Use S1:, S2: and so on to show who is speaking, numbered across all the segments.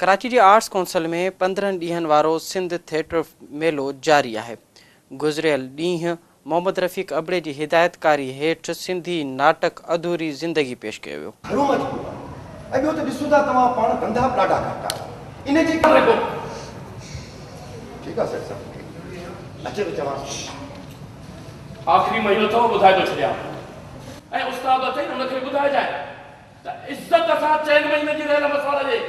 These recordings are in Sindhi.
S1: ڪراچي جي آرٽس ڪونسل ۾ 15 ڏينهن وارو سنڌ ٿيٽر ميلو جاري آهي. گذريل ڏينهن محمد رفيق ابڙي جي هدايتڪاري هيٺ سنڌي ناٽڪ اڌوري زندگي پيش ڪيو ويو.
S2: گهڻو مجبور آهي ۽ ٻيو ته ڏسون ٿا توهان پاڻ ڌنڌا به ڏاڍا گهٽ آهن ان جي ڪري ٺيڪ آهي سيٺ صاحب اچي ٿو چوانس ٿو.
S3: آخري مهينو اٿئو ٻڌائي ٿو ڇڏيان ۽ استاد اٿئي نه ان کي به ٻڌائجانء. ته عزت سان چئن مهينن جي رهيل مسواڙ ڏي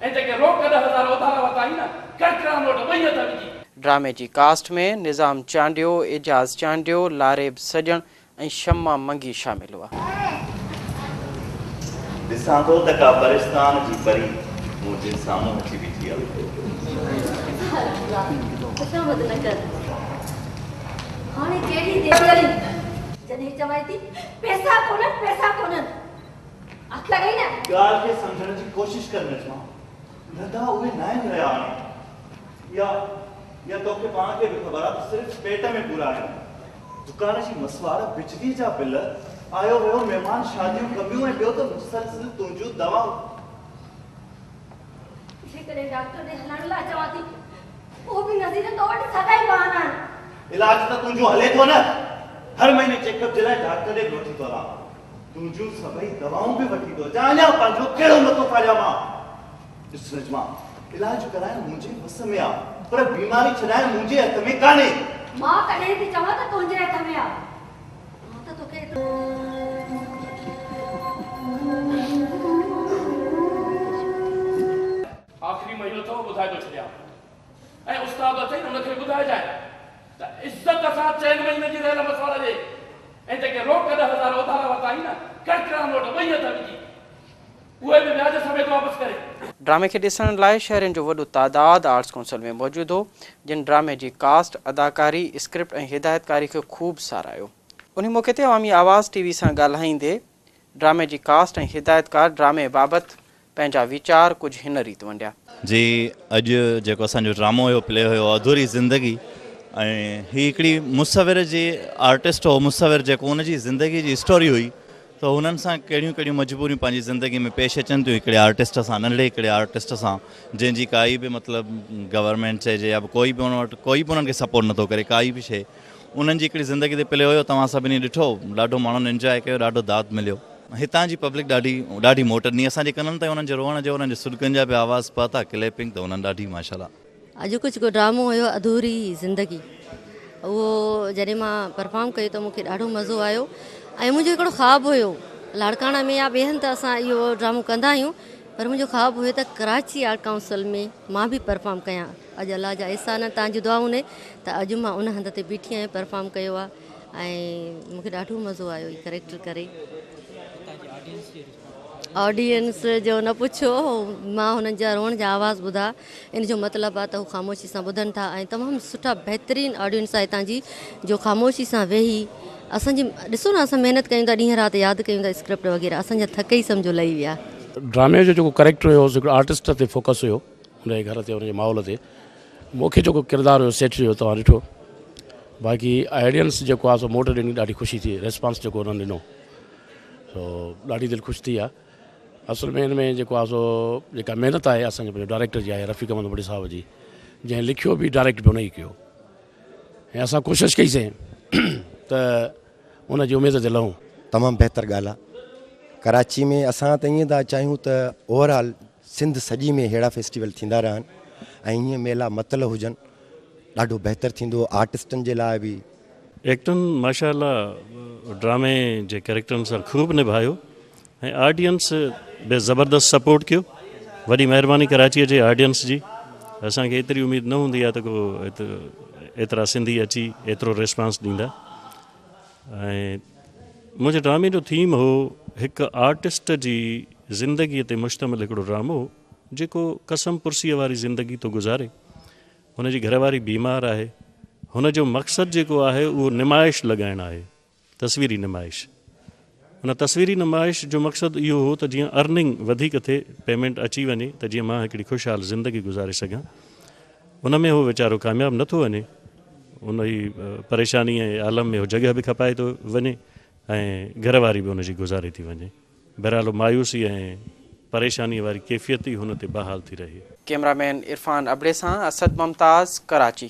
S3: ۽ جيڪي روڪ 10,000 اڌارا ورتا آهين نه، ڪڙڪڙا نوٽ ٻئي هٿ وجهي.
S1: ڊرامي جي ڪاسٽ ۾ نظام چانڊيو، اعجاز چانڊيو، لاريب سڄڻ ۽ شمع منگي شامل هئا.
S4: ڏسان ٿو ته ڪا پرستان جي پري منهنجي سامهون اچي بيٺي آهي.
S5: خوشامد نه ڪر. هاڻي ڪهڙي دير ڪرين، جڏهن چوانء ٿي پئسا ڪونهن، پئسا ڪونهن. اک لڳئي نه.
S4: ڳالهه کي سمجهڻ جي ڪوشش ڪر نجما. ڌنڌا اهي ناهن رهيا هاڻي. يا يا توکي پاڻ کي به خبر آ ته صرف پيٽ ۾ پورا آهيون. دڪان جي مسواڙ، بجلي جا بل، آيو ويو مهمان، شاديون غميون ۽ ٻيو ته مسلسل تنهنجون دوائون.
S5: جيڪڏهن ڊاڪٽر ڏي هلڻ لاء چوان ٿي پوء به نذير تو وٽ سڀئي بهانا آهن.
S4: علاج ته تنهنجو هلي ٿو نه. هر مهيني چيڪ اپ جي لاء ڊاڪٽر ڏي به وٺي ٿو هلان. تنهنجون سڀئي دوائون به وٺي ٿو اچان. اڃا پنهنجو ڪهڙو نٿو ڦاڙيان مان. ڏس نجما، علاج ڪرائڻ منهنجي وس ۾ آ، پر بيماري ڇڏائڻ منهنجي هٿ ۾ ڪانهي.
S5: مان ڪڏهن ٿي چوان ته تنهنجي هٿ ۾ آ. مان ته توکي ايترو.
S3: آخري مهينو اٿئو ٻڌائي ٿو ڇڏيان ۽ استاد اٿئي نه ان کي به ٻڌائجانء ته عزت سان چئن مهينن جي رهيل مسواڙ ڏي ۽ جيڪي روڪ 10,000 اڌارا ورتا آهين نه ڪڙڪڙا نوٽ ٻئي هٿ وجهي اهي به وياج سميت واپس ڪري.
S1: ڊرامي کي ڏسڻ لاء شهرين جو وڏو تعداد آرٽس ڪونسل ۾ موجود هو، جن ڊرامي جي ڪاسٽ، اداڪاري، اسڪرپٽ ۽ هدايتڪاري کي خوب ساراهيو. انهي موقعي تي عوامي آواز ٽي وي سان ڳالهائيندي ڊرامي جي ڪاسٽ ۽ هدايتڪار ڊرامي بابت پنهنجا ويچار ڪجهه هن ريت ونڊيا.
S4: جي اڄ جيڪو اسان جو ڊرامو هيو پلي هيو اڌوري زندگي ۽ هي هڪڙي مصور جي آرٽسٽ هو مصور جيڪو ان جي زندگي جي اسٽوري هئي ته هنن سان ڪهڙيون ڪهڙيون مجبوريون پنهنجي زندگي ۾ پيش اچن ٿيون هڪڙي آرٽسٽ سان ننڍڙي هڪڙي آرٽسٽ سان جنهن جي ڪائي به مطلب گورنمينٽ چئجي يا ڪوئي به ان وٽ ڪوئي به انهن کي سپورٽ نٿو ڪري ڪائي به شي انهن جي هڪڙي زندگي تي پلي هيو توهان سڀني ڏٺو ڏاڍو ماڻهن انجواء ڪيو ڏاڍو داد مليو. هتان جي پبلڪ ڏاڍي ڏاڍي موٽ ڏني اسان جي ڪنن تائين انهن جي روئڻ جو انهن جي سڏڪن جا به آواز پهتا ڪليپنگ ته انهن ڏاڍي ماشاءالله.
S5: اڄوڪو جيڪو ڊرامو هيو اڌوري زندگي اهو جڏهن مان پرفارم ڪيو ته مونکي ڏاڍو مزو آيو ۽ منهنجو هڪڙو خواب هيو لاڙڪاڻا ۾ يا ٻئي هنڌ ته اسان اهو ڊرامو ڪندا آهيون پر منهنجو خواب هيو ته ڪراچي آرٽ ڪائونسل ۾ مان به پرفارم ڪيان اڄ الله جا احسان آهن تان جون دعائون آهن ته اڄ مان ان هنڌ تي بيٺي آهيان پرفارم ڪيو آهي ۽ مونکي ڏاڍو مزو آيو هي ڪريڪٽر ڪري. آڊينس جو نه پڇو مان هنن جا روئڻ جا آواز ٻڌا ان جو مطلب آ ته هو خاموشي سان ٻڌن ٿا ۽ تمام سٺا بهترين آڊينس آ هتان جي جو خاموشي سان ويهي اسان جي ڏسو نه اسان محنت ڪيون ٿا ڏينهن رات ياد ڪيون ٿا اسڪرپٽ وغيره اسان جا ٿڪ ئي سمجهو لهي ويا.
S6: ڊرامي جو جيڪو ڪريڪٽر هيو سو هڪڙو آرٽسٽ تي فوڪس هيو هن جي گهر تي هن جي ماحول تي مون کي جيڪو ڪردار هيو سيٺ جو توهان ڏٺو باقي آڊينس جيڪو آهي سو موٽ ڏني ڏاڍي خوشي ٿي ريسپانس جيڪو انهن ڏنو سو ڏاڍي دل خوش ٿي آهي اصل ۾ هن ۾ جيڪو آهي سو جيڪا محنت آهي اسانجي پنهنجو ڊائريڪٽر جي آهي رفيق احمد ابڙي صاحب جي جنهن لکيو به ڊائريڪٽ به هن ئي ڪيو ۽ اسان ڪوشش ڪئي سين ته ان جي اميد تي لهون.
S2: تمام بهتر ڳالهه آ ڪراچي ۾ اسان ته ائين ٿا چاهيون ته اوور آل سنڌ سڄي ۾ ههڙا فيسٽيول ٿيندا رهن ۽ ائين ميلا متل هجن ڏاڍو بهتر ٿيندو آرٽسٽن جي لاء به.
S7: ايڪٽرن ماشاء الله ڊرامي جي ڪريڪٽرن سان خوب نڀايو ۽ آڊينس به زبردست سپورٽ ڪيو وڏي مهرباني ڪراچي جي آڊينس جي اسان کي ايتري اميد نه هوندي آهي ته ڪو ايترا سنڌي اچي ايترو ريسپانس ڏيندا ۽ منهنجي ڊرامي جو ٿيم هو هڪ آرٽسٽ جي زندگي تي مشتمل هڪڙو ڊرامو هو جيڪو قسم پرسيء واري زندگي ٿو گذاري. هن جي گهر واري بيمار آهي. هن جو مقصد جيڪو آهي اهو نمائش لڳائڻ آهي، تصويري نمائش. ان تصويري نمائش جو مقصد اهو هو ته جيئن ارننگ وڌيڪ ٿئي، پيمينٽ اچي وڃي ته جيئن مان هڪڙي خوشحال زندگي گذاري سگهان. ان ۾ هو ويچارو ڪامياب نه ٿو وڃي. ان ئي پريشاني ۽ عالم ۾ هو جڳهه به کپائي ٿو وڃي ۽ گهر واري به ان جي گذاري ٿي وڃي. بهرحال هو مايوسي ۽ پريشانيء واري ڪيفيت ئي هن تي بحال ٿي رهي.
S1: ڪئميرا مين عرفان ابڙي سان اسد ممتاز، ڪراچي.